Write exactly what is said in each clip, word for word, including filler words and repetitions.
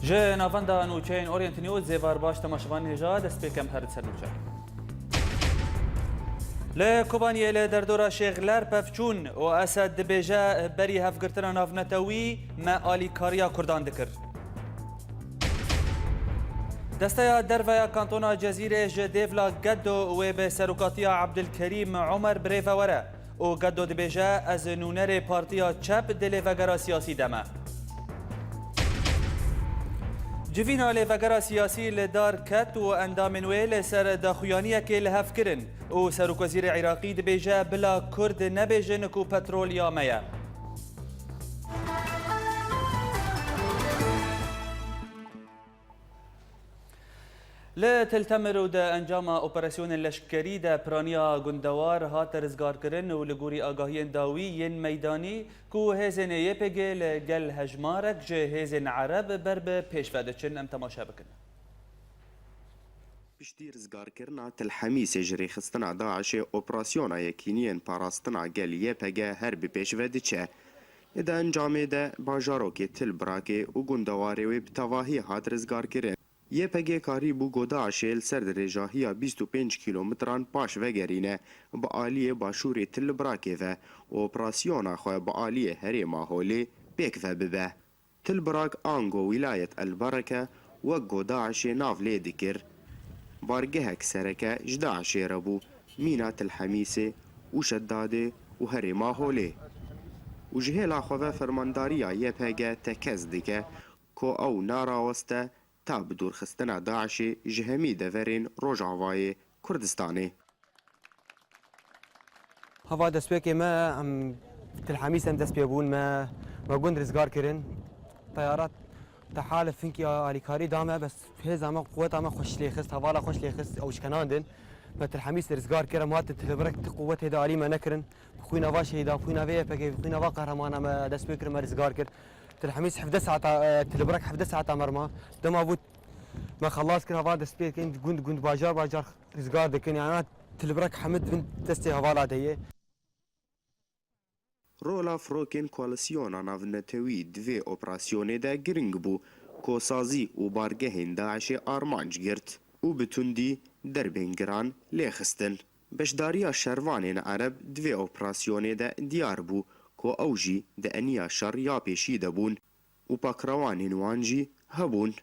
Ji navenda nûçeyên Orient News, zêvar baş temaşevanên hêja, dest pê kem her ser nûçe. Li Kobaniyê li derdora Şêxler pevçûn û Esed dibêje, berî hevgirtina navnetewî me alîkariya Kurdan dikir. Desteya derve ya kantona Cezîrê ji Dêvla Geddo wê bi serokatiya Ebdilkerîm Omer birêve were û Geddo dibêje, ez nûnerê Partiya Çep di lêvegera siyasî de me. Civîna lêvegera siyasî li dar ket û endamên wê li ser daxuyaniyekê li hev kirin û Serokwezîrê Iraqî dibêje, bila Kurd nebêjin ku petrol ya me ye. Li Til Temir û di encama operasyonên leşkerî de piraniya gundewar hat rizgarkirin û li gorî agahiyên dawî yên meydanî ku hêzên Y P G li gel hejmarek ji hêzên Ereb ber bi pêş ve diçin. Em temaşe bikin. Piştî rizgarkirina Til Hemîsê ji rêxistina DAIŞê, operasyona Yekîniyên Parastina Gel, Y P G, her bi pêş ve diçe. Di encamê de bajarokê Til Birakê û gundewarê wê bi tevahî hat rizgarkirin. Y P G karîbû ku DAIŞê li ser dirêjahiya bîst û pênc kîlometran paş vegerîne bi aliyê başûrê Til Birakê ve û operasyona xwe bi aliyê herêma Holê pêk ve bibe. Til Birak ango wîlayet El Bereke wek ku DAIŞê nav lê dikir, bargehek sereke ji DAIŞê re bû, mîna Til Hemîsê û Şedadê û herêma Holê. Û ji hêla xwe ve fermandariya Y P G tekez dike ku ew naraweste ta bi dûrxistina DAIŞê ji hemî deverên Rojavayê Kurdistanê. Hava destpêkê me, em Til Hemîs em dest pê bûn, me, me gund rizgar kirin. Teyarat tehalif hinkî alîkarî da me, bes hêza me, quweta me xweş lê xist, hevala xweş lê xist, ew şkenandin. Me Til Hemîs rizgar kir, em hatin Til Birek ti quwet hêdî alî me nekirin. Bi xwîna va şehîdan, xwîna vê Y P G, xwîna va qehremana me dest pê kir, me rizgar kir. Til Hemîs hevdeh saeta, e, Til Birek hevdeh saeta me rima. Dema bû me xelas kir, hava dest pê dikin, gund gund, bajar bajar rizgar dikin. Yana Til Birek hemî di bin destê hevala de ye. Rola firokên koalîsyona navnetewî di vê operasyonê de giring bû, ku sazî û bargehên DAIŞê armanc girt û bi tundî derbên giran lê xistin. Beşdariya şervanên Ereb di vê operasyonê de diyar bû, ku ew jî di eniya şer ya pêşî de bûn û pakrewanên wan jî hebûn.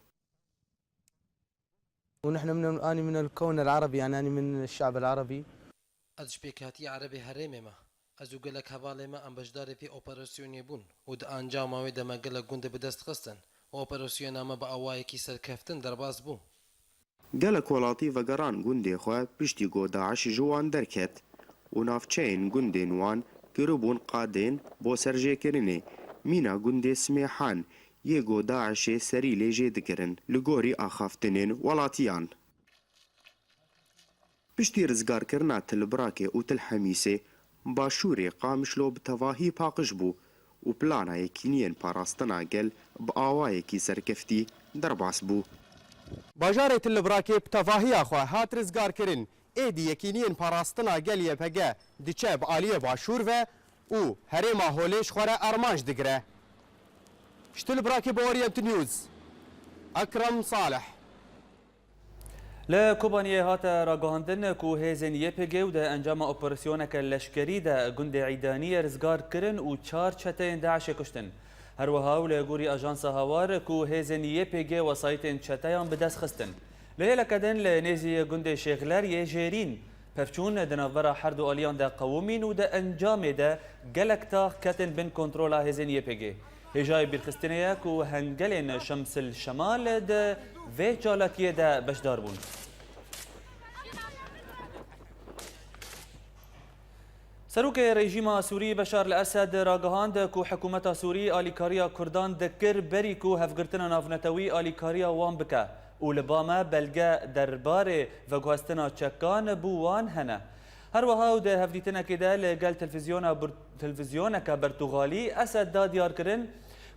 ونحن من، أني من الكون العربي، يعني أني من الشعب العربي. Ez ji pêkhatî Erebê herêmê me. Ez û gelek hevalê me em beşdarê vê operasyonê bûn û di encama wê de me gelek gundê bi dest xistin û operasyona me bi awayekî serkeftin derbas bû. Gelek welatî vegeran gundê xwe piştî ku DAIŞ ji wan derket û navçeyên gundên wan kiribûn qadên bo serjêkirinê, mîna gundê Simêhan yê ku DAIŞê serî lê jê dikirin, li gorî axaftinên welatiyan. Piştî rizgarkirina Til Birakê û Til Hemîsê, başûrê Qamişlo bi tevahî paqij bû û plana Yekîniyên Parastina Gel bi awayekî serkeftî derbas bû. Bajarê Til Birakê bi tevahiya xwe hat rizgarkirin. Êdî Yekîniyên Parastina Gel, Y P G, diçe bi aliyê başûr ve û herêma Holê ji xwe re armanc digire. Ji Til Birakê bo Orient News, Ekrem Salih. Li Kobaniyê hate ragihandin ku hêzên Y P G û di encama operasyoneke leşkerî de gundê Îdaniyê rizgar kirin û çar çeteyên DAIŞê kuştin. Her wiha û li gorî Ajansa Hawar ku hêzên Y P G wesayîtên çeteyan bi dest xistin. Li hêleke din li nêzî gundê Şêxler yê Jêrîn pevçûn di navbera her du aliyan de qewimîn û di encamê de gelek tax ketin bin kontrola hêzên Y P G. Hêjayê bîrxistinê ye ku hengelên Şemsil Şemal di vê çalakiyê de beşdar bûn. Serokê rejîma Sûrî Beşar el Esed ragihand ku hikûmeta Sûrî alîkariya Kurdan dikir berî ku hevgirtina navnetewî alîkariya wan bike û li ba me belge derbarê veguhestina çekan bo wan hene. Her wiha û di hevdîtinekê de li gel televîzyona bir-, televîzyoneke bertugalî Esed da diyar kirin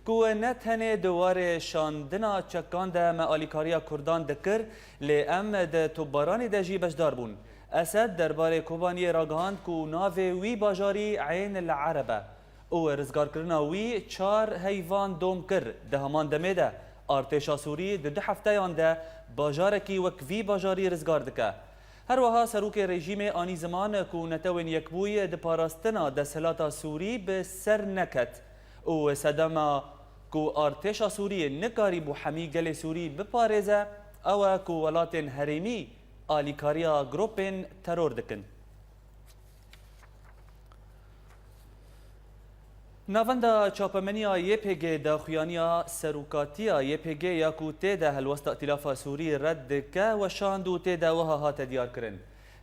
ku ne tenê di warê şandina çekan de me alîkariya Kurdan dikir, lê em di topbaranê de jî beşdar bûn. Esed derbarê Kobaniyê ragihand ku navê wî bajarî Eyn el Ereb e û rizgarkirina wî çar heyvan dom kir. Di heman demê de Artêşa Sûrî di du hefteyan de bajarekî wek vî bajarî rizgar dike. Her wiha serokê rejîmê anî ziman ku Netewên Yekbûyî di parastina desthilata Sûrî bi ser neket û sedema ku artêşa Sûriyê nikarîbû hemî gelê Sûrî biparêze, ew e ku welatên herêmî alîkariya grûpên teror dikin. Navenda çapemeniya Y P G daxuyaniya serokatiya Y P G ya ku tê de helwesta Îtîlafa Sûrî red dike weşand û tê de wiha hate diyarkirin: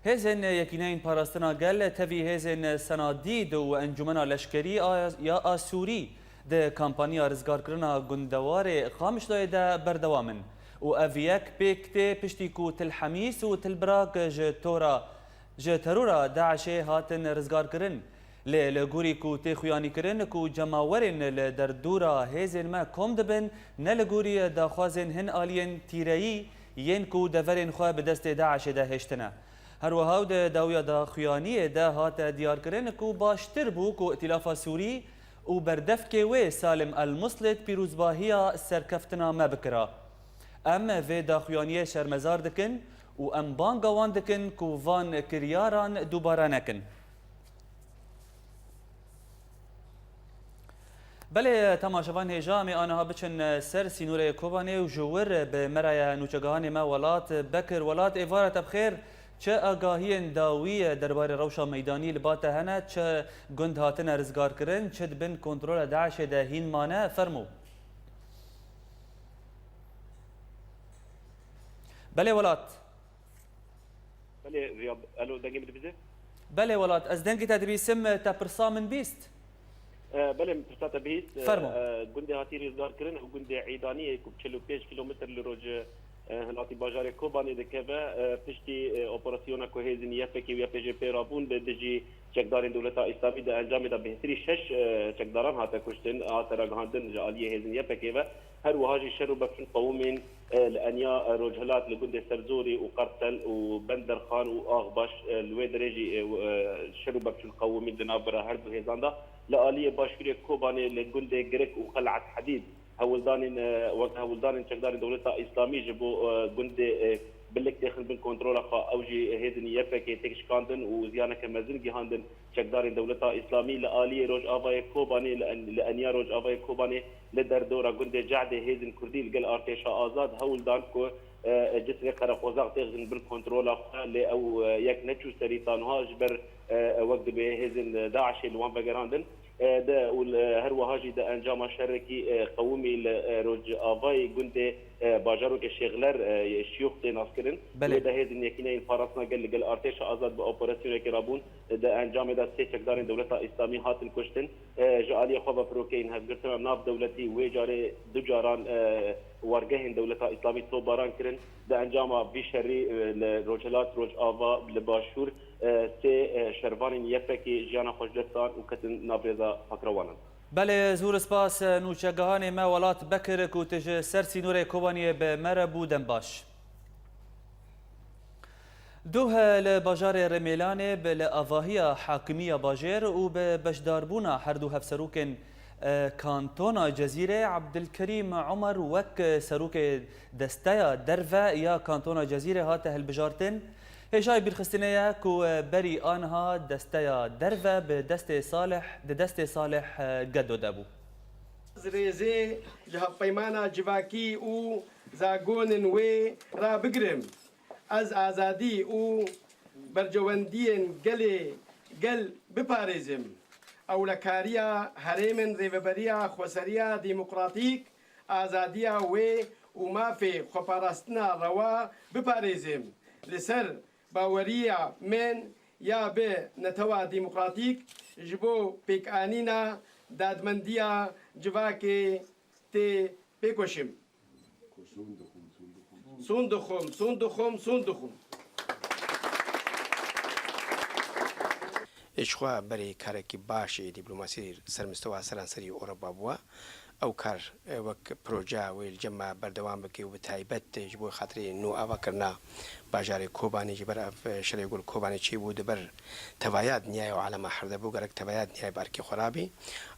Hêzên Yekîneyên Parastina Gel tevî hêzên Senadîd û Encûmena Leşkerî a, ya a Sûrî di kampanya rizgarkirina gundewarê Qamişloyê de berdewam in û ev yek pêk tê piştî ku Til Hemîs û Til Birak ji tora ji terora DAIŞê hatin rizgarkirin. Lê li gorî ku tê xuyanîkirin ku cemawerên li derdora hêzên me kom dibin, ne li gorî daxwazên hin aliyên tîreyî yên ku deverên xwe bi destê DAIŞê de hêştine. Her wiha di dawiya daxuyaniyê de hate diyarkirin ku baştir bû ku Îtîlafa Sûrî û berdevkê wê Salim El Muslit pîrozbahiya serkeftina me bikira. Em vê daxuyaniyê şermezar dikin û em banga wan dikin ku van kiryaran dubare nekin. Belê, temaşevan hêja, em ê aniha biçin ser sînorê Kobanê û ji wir bi me re ye nûçegihanê me Welat Bekir. Welat, êvara te bi xêr. Çi agahiyên dawî derbarê rewşa meydanî li ba te hene? Çi gund hatine rizgarkirin? Çi di bin kontrola DAIŞê de hîn mane? Fermû. Belê Welat. Belê, Riyad, elo, dengê min dibîze? Belê Welat, ez dengê te dibîsim, te pirsa min bîst? E, belê, min pirsa te bihîst. E, Fermo. E, gundê hatî rîzgarkirin û gundê Îdaniyê ku bi çil û pênc kîlometr li roj, e, hilatî bajarê Kobanê dikeve, e, piştî, e, operasyona ku hêzên Y P G û Y P J pê rabûn bi dijî çekdarên Dewleta Îslamî di encamê de bêhtirî şeş, e, çekdaran hate kuştin, hate ragihandin ji aliyê hêzên Y P G ve. Her wiha jî şer û bevçûn qewimîn, e, li eniya, e, Rojhilat li gundê Serzorî û Qertel û Benderxan û Axbaş, e, li wê derê jî, e, w-, e, şer û bevçûn qewimîn di navbera her du hêzan de. Li aliyê başûrê Kobanê li gundê Girik û Qel'et Hedîd hewldanên, e, wek hewldanên çekdarên Dewleta Îslamî ji bo, e, gundê, e, Bilik têxin bin kontrola xwe, ew jî hêzên Y P G têk şikandin û ziyaneke mezin gihandin çekdarên Dewleta Îslamî. Li aliyê Rojavayê Kobanê, li en-, li eniya Rojavayê Kobanê, li derdora gundê Cehdê hêzên Kurdî li gel Artêşa Azad hewl dan ku, e, cisrê Qereqozax têxin bin kontrola xwe, lê ew, e, yek neçû serî ta niha ji ber, e, wek dibê hêzên DAIŞê li wan vegerandin. E, de û li, her wiha jî di encama şerekî, e, qewimî li, e, Rojavayê gundê, e, bajarokê Şêxler, e, Şiyûx tê naskirin. Belê. Wê de hêzên Yekîneyên Parastina Gel li gel Artêşa Azad bi operasyonekê rabûn, e, di encamê de sê çekdarên Dewleta Îslamî hatin kuştin. E, ji aliyê xwe ve firokeyên hevgirtina navdewletî wê carê du caran, e, wargehên Dewleta Îslamî topbaran kirin. Di encama vî şerî, e, li Rojhilat, Rojava, li Başûr, e, sê, e, şervanên Y P G jiyana xwe ji dest dan û ketin nav rêza pakira wan in. Belê, zûr spas, e, nûçegihanê me Welat Bekir ku tu ji ser sînorê Kobaniyê bi me re bû, dem baş. Duh li bajarê Remêlanê bi li avahiya hakimiya bajêr û bi beşdarbûna her du hevserokên, e, kantona Cezîrê, Abdilkerîm Omer wek serokê desteya derve ya kantona Cezîrê hate hilbijartin. Hêjayî bîrxistinê ye ku berî aniha desteya derve bi destê Salih, di destê Salih, e, Gedo de bû. Ez rêzê ji hevpeymana civakî û zagonên wê rabigirim. Ez azadî û berjewendiyên gelê gel biparêzim. Ewlekariya herêmên Rêveberiya Xweseriya Demokratîk, azadiya wê û mafê xweparastina rewa biparêzim. Li ser baweriya min ya bi netewa demokratîk ji bo pêkanîna dadmendiya civakê tê pêkoşim. Son dixwim, son dixwim, son dixwim. Ji xwe berê karekî baş ê dîplomasî sermistewa seranserî Ewropa bûye. ew kar, e, wek proje wê li cem me berdewam bike û bi taybet, e, ji bo xatirê nû avakirina bajarê Kobanê, ji ber ev, e, şerê ku li Kobanê çêbû, di ber tevaya dinyayê û alema herde bû, gerek tevaya dinyayê bi erkê xwe rabê.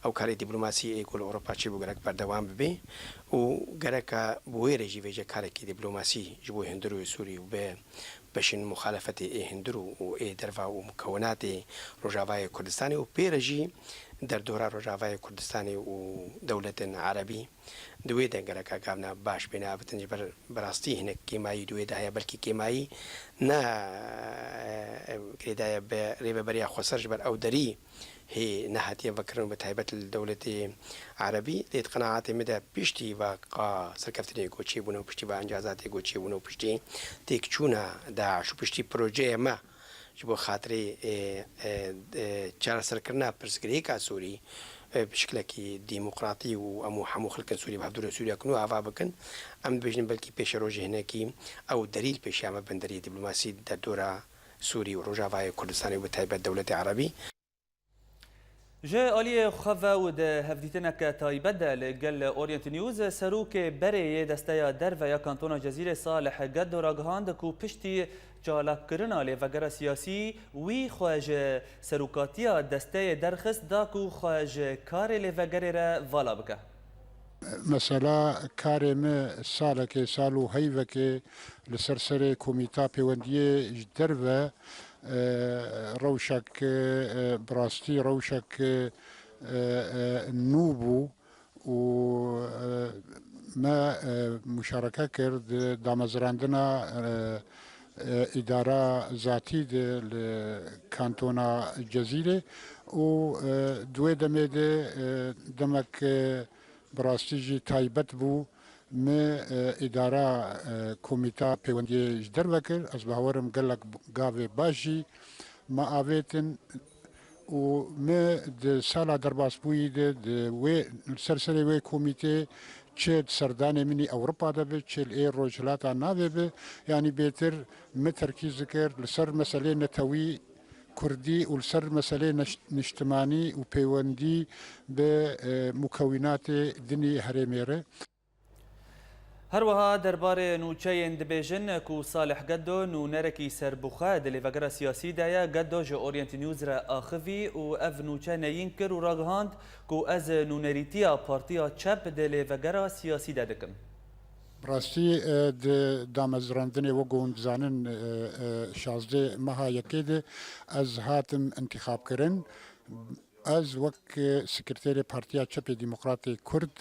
Ew karê dîplomasî ê ku li Ewropa çêbû gerek berdewam bibe û gereka bi wê re jî vêje karekî dîplomasî ji bo hundir û Sûrî û bi beşên muxalefetê ê hundir û, û ê derva û mukewinatê Rojavayê Kurdistanê û pê re jî derdora Rojavayê Kurdistanê û dewletên erebî di wê de gereka gavna baş bêne avitin, ji ber bi rastî hinek kêmayî di wê de heye, belkî kêmayî ne, e, girêdaye bi rêveberiya xweser, ji ber ew derî hê nehatiye vekirin, bi taybet li dewletê erebî. Lê di qenaetê min de piştî va qa serkeftinê ku çêbûne û piştî va encazatê ku çêbûne û piştî têkçûna DAIŞ û piştî projeyê me ji bo xatirê, e, e, e, çareserkirina pirsgirêka Sûrî, e, bi şiklekî demokratî û em û hemû xelkên Sûrî bi hevdûrê Sûriya ku nû ava bikin, em dibêjin belkî pêşerojê hinekî ew derî li pêşiya me bin deriyê dîplomasî derdora Sûrî û Rojavayê Kurdistanê û bi taybet dewletê erebî. Ji aliyê xwe ve û di hevdîtineke taybet de li gel Orient News, serokê berê yê Desteya Derve ya Kantona Cezîrê Salih Geddo ragihand ku piştî çalakkirina lêvegera siyasî wî xwe ji serokatiya desteyê derxist da ku xwe ji karê lêvegerê re vala bike. Mesela karê me salekê, sal û heyvekê li ser serê Komîta Pêwendiyê ji derve, e, rewşek, e, bi rastî rewşek, e, e, nû bû û, e, me, e, muşareke kir di damezrandina, e, e, îdara zatî de li kantona Cezîrê û, e, di wê demê de, e, demek, e, bi rastî jî taybet bû. Me, e, îdara, e, komîta pêwendiyê ji derve kir. Ez bawer im gelek gavê baş jî me avêtin û me di sala derbasbûyî de di wê, li ser serê wê komîtê çi di serdanê min î Ewropa de bi, çi li ê Rojhilata Navê bi, yanî bêtir me terkîz dikir li ser meselê netewî kurdî û li ser meselê neş-, niştimanî û pêwendî bi, e, mukewînatê dinî herêmê re. Her wiha derbarê nûçeyên dibêjin ku Salih Geddo nûnerekî serbixwe di lêvegera siyasî de ye, Geddo ji Orient News re axivî û ev nûçe neyîn kir û ragihand ku ez nûnerîtiya Partiya Çep di lêvegera siyasî de dikim. Bi rastî, e, di damezrandinê, wek hûn dizanin, e, e, şazdeh meha yekê de ez hatim intixabkirin. Ez wek, e, sekreterê Partiya Çepê Demokratê Kurd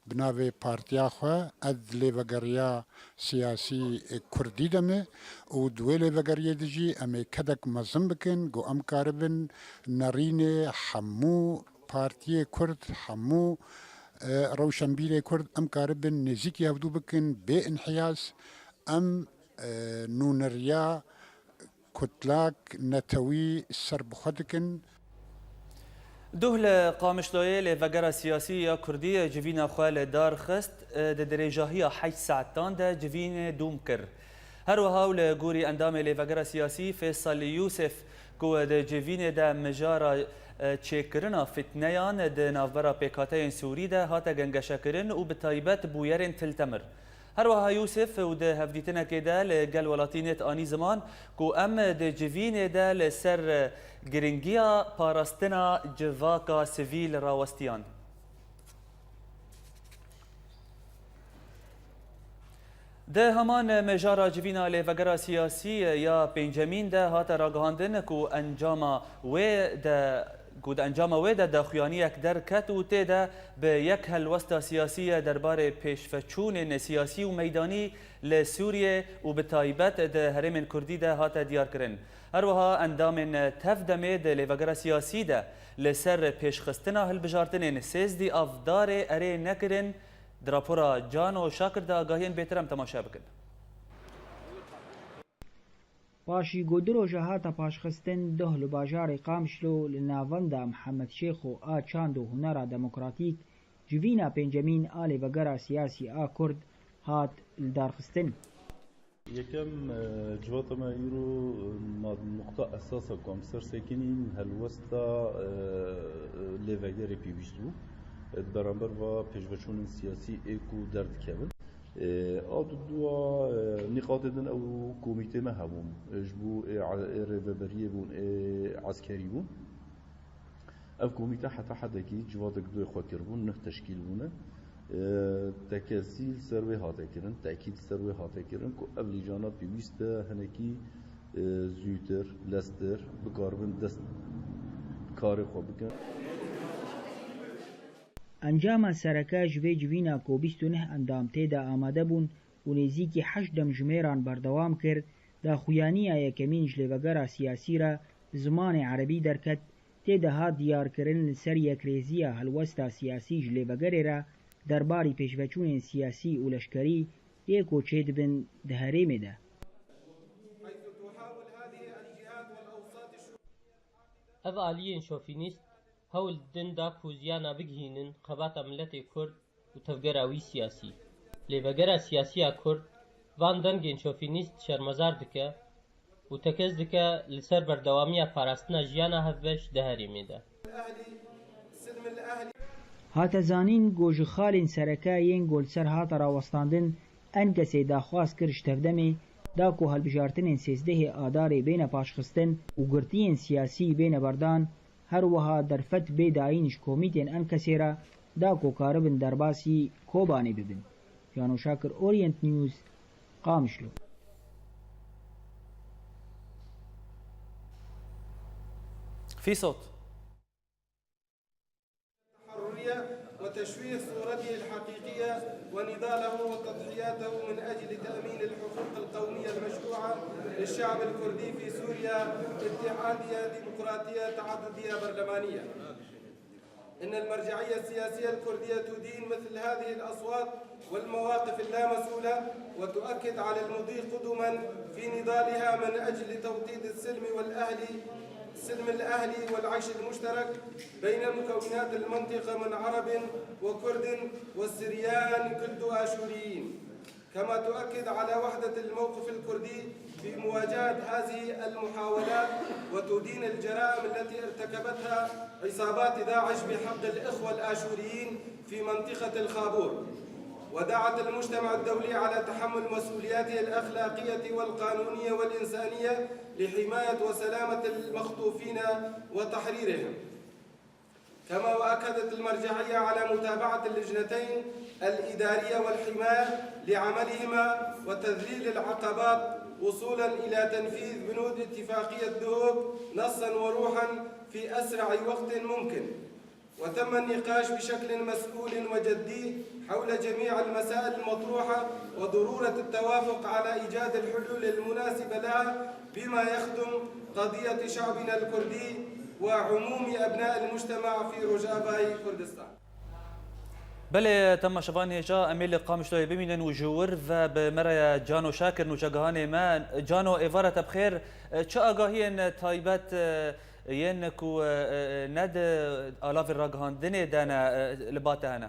bi navê partiya xwe, ez lêvegeriya siyasî, e, kurdî de me û di wê lêvegeriyê de jî em ê kedek mezin bikin, ku em karibin nerînê hemû partiyê kurd, hemû, e, rewşenbîrê kurd, em karibin nêzîkî hevdû bikin, bê inhiyaz. Em, e, nûneriya kutlak netewî ser bi xwe dikin. Duh li Qamişloyê lêvegera siyasî ya Kurdî civîna xwe li dar xist, di dirêjahiya heşt saetan de civînê dûm kir. Her wiha û li gorî endamê lêvegera siyasî Fêsalî Yûsif, ku di civînê de mijara, e, çêkirina fitneyan di navbera pêkhateyên Sûrî de hate gengeşekirin û bi taybet bûyerên Til Temir. Her wiha Yûsif û di hevdîtinekê de li gel welatî net anî ziman ku em di civînê de li ser giringiya parastina civaka sivîl rawestiyan. Di heman mijara civîna lêvegera siyasî ya pêncemîn de hate ragihandin ku encama wê de, ku di encama wê de daxuyaniyek derket û tê de bi yek helwesta siyasî ye derbarê pêşveçûnên siyasî û meydanî li Sûriyê û bi taybet di herêmên Kurdî de hate diyarkirin. Her wiha endamên TEV-DEMê di lêvegera siyasî de li ser pêşxistina hilbijartinên sêzdî avdarê erê nekirin, di rapora Cano Şakir de agahiyên bêtir em temaşe bikin. Paşî ku du roja hate paşxistin, doh li bajarê Qamişlo li navenda Mihemed Şêxo a çand û hunera demokratîk, civîna pêncemîn a lêvegera siyasî a Kurd hat lidarxistin. Yekem, e, civata me îro, e, ma-, nuqta esas e ku em ser sekinîn helwesta, e, e, lêvegerê pêwîst bû. Di beramber va pêşveçûnên siyasî ê ku derdikevin. Ê, a du dua, ê, nîqatê din ew komîtê me hebûn. Ê, ji bo ê, ê rêveberiyê bûn, ê eskerî bûn. Ev komîte heta hedekî civatek duyê xwe kiribûn, neh teşkîl bûne. Ê, tekesî li ser wê hate kirin, tekîd li ser wê hate kirin ku ev lîjana pêwîst e hinekî, ê, zûtir, leztir bikaribin dest karê xwe bikin. Encama sereke ji vê civîna ku bîst û neh endam tê de amade bûn û nêzîkî heşt demjimêran berdewam kir, daxuyaniya yekemîn ji lêvegera siyasî re bi zimanê erebî derket, tê de hat diyarkirin li ser yekrêziya helwesta siyasî ji lêvegerê re derbarî pêşveçûnên siyasî û leşkerî yê ku çêdibin di herêmê de. Ev aliyên şofînîst hewl didin da ku jiyana bigihînin xebata miletê Kurd û tevgera wî siyasî. Lêvegera siyasî ya Kurd van dengên şofînîst şermezar dike û tekez dike li ser berdewamiya parastina jiyana hevbeş di herêmê de. Hate zanîn ku ji xalên sereke yên ku li ser hate rawestandin, Enkesê daxwaz kir ji Tevdemê da ku hilbijartinên sêzdehê Adarê bêne paşxistin û girtiyên siyasî bêne berdan, her wiha derfet bê dayîn ji komîtên Enkesê re da ku karibin derbasî Kobanê bibin. Cano Şakir, Orient News, Qamişlo. Fîsot. التحررية وتشويه صورته الحقيقية ونضاله وتضحياته من أجل تأمين الحقوق القومية المشروعة للشعب الكردي في سوريا اتحادية ديمقراطية تعددية برلمانية. إن المرجعية السياسية الكردية تدين مثل هذه الأصوات والمواقف اللامسؤولة، وتؤكد على المضي قدما في نضالها من أجل توطيد السلم والأهلي، السلم الأهلي والعيش المشترك بين مكونات المنطقة من عرب وكرد والسريان كلدو آشوريين. كما تؤكد على وحدة الموقف الكردي في مواجهة هذه المحاولات وتدين الجرائم التي ارتكبتها عصابات داعش بحق الإخوة الآشوريين في منطقة الخابور، ودعت المجتمع الدولي على تحمل مسؤولياته الأخلاقية والقانونية والإنسانية لحماية وسلامة المخطوفين وتحريرهم. كما وأكدت المرجعية على متابعة اللجنتين الإدارية والحماية لعملهما وتذليل العقبات وصولا إلى تنفيذ بنود اتفاقية دهوك نصا وروحا في أسرع وقت ممكن. وتم النقاش بشكل مسؤول وجدي حول جميع المسائل المطروحة وضرورة التوافق على إيجاد الحلول المناسبة لها بما يخدم قضية شعبنا الكردي وعموم أبناء المجتمع في روجافاي كردستان. Belê, temaşevanên hêja, em ê li Qamişloyê bimînin û ji wir ve bi me re ye Cano Şakir, nûçegihanê me. Cano, êvara te bi xêr. Çi agahiyên taybet, e, yên ku, e, e, ne di alavê ragihandinê de ne, e, li ba te hene?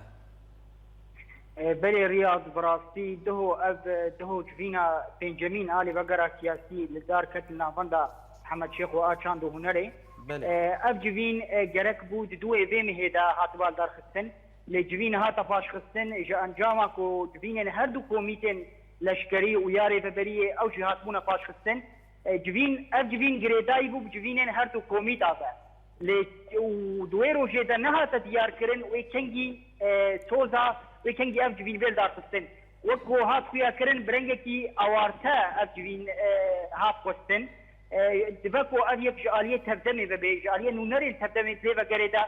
E, belê Riyad, bi rastî diho ev, e, diho civîna pêncemîn a lêvegera siyasî li dar ket li navenda Hemed Şêx û a çand û hunerê. Belê. E, ev civîn, e, gerek bû di duwê vê mihê de hatiba lidarxistin. Lê civîn hate paşxistin ji encama ku civînên her du komîtên leşkerî û ya rêveberiyê ew jî hatibûne paşxistin. E, civîn, ev civîn girêdayî bû bi civînên her du komîta ve. Lê û di wê rojê de nehate diyarkirin wê kengî, e, soza, wê kengî ev civîn bê lidarxistin. Wek ku hat xuyakirin, bi rengekî awarte ev civîn, e, hat xwestin. E, dibe ku ev yek ji aliyê Tevdemê vebe, ji aliyê nûnerên Tevdemê di vê vegerê de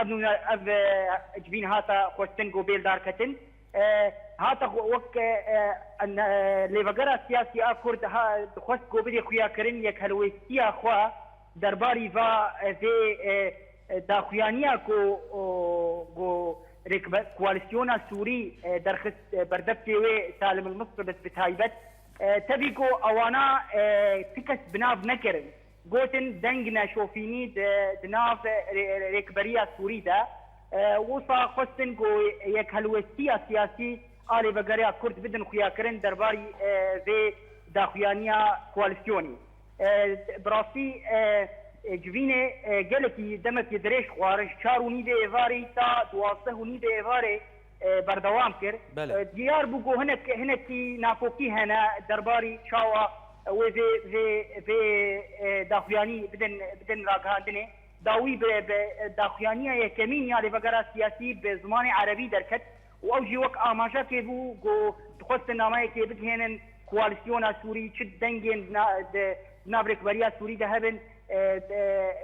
ev nûner, ev, e, civîn hate xwestin ku bê lidarketin. E, hate xwe wek, e, e, en, e, lêvegera siyasî a Kurd ha, dixwest ku bidê xuyakirin yek helwêstiya xwe derbarî va, e, vê, e, e, daxuyaniya ku, o, ku rêkbe-, koalîsyona Sûrî, e, derxist, e, berdestê wê Salim El Misri bi, bi taybet, e, tevî ku ewana, e, ti kes bi nav nekirin. Gotin deng ne şofînî di, di nav rê-, rêkberiya Sûrî de. E, wisa xwestin ku yek helwestiya siyasî a lêvegeriya Kurd bidin xuyakirin derbarî, e, vê daxuyaniya koalîsyonî. E, bi rastî, e, E, civînê, e, gelekî demekî dirêj xwar, ji çar û nîvê êvarê ta duwazdeh û nîvê êvarê, e, berdewam kir. Belê. E, diyar bû ku hinek, hinekî nakokî hene derbarî çawa wê vê, vê, vê, e, daxuyanî bidin, bidin ragihandinê. Dawî bi, bi daxuyaniya yekemîn ya rêvebera siyasî bi zimanê erebî derket û ew jî wek amajekê bû ku dixwestin nameyekê bigihênin koalîsyona Sûrî, çi dengên na-, di nav rêkberiya Sûrî de hebin, e, e,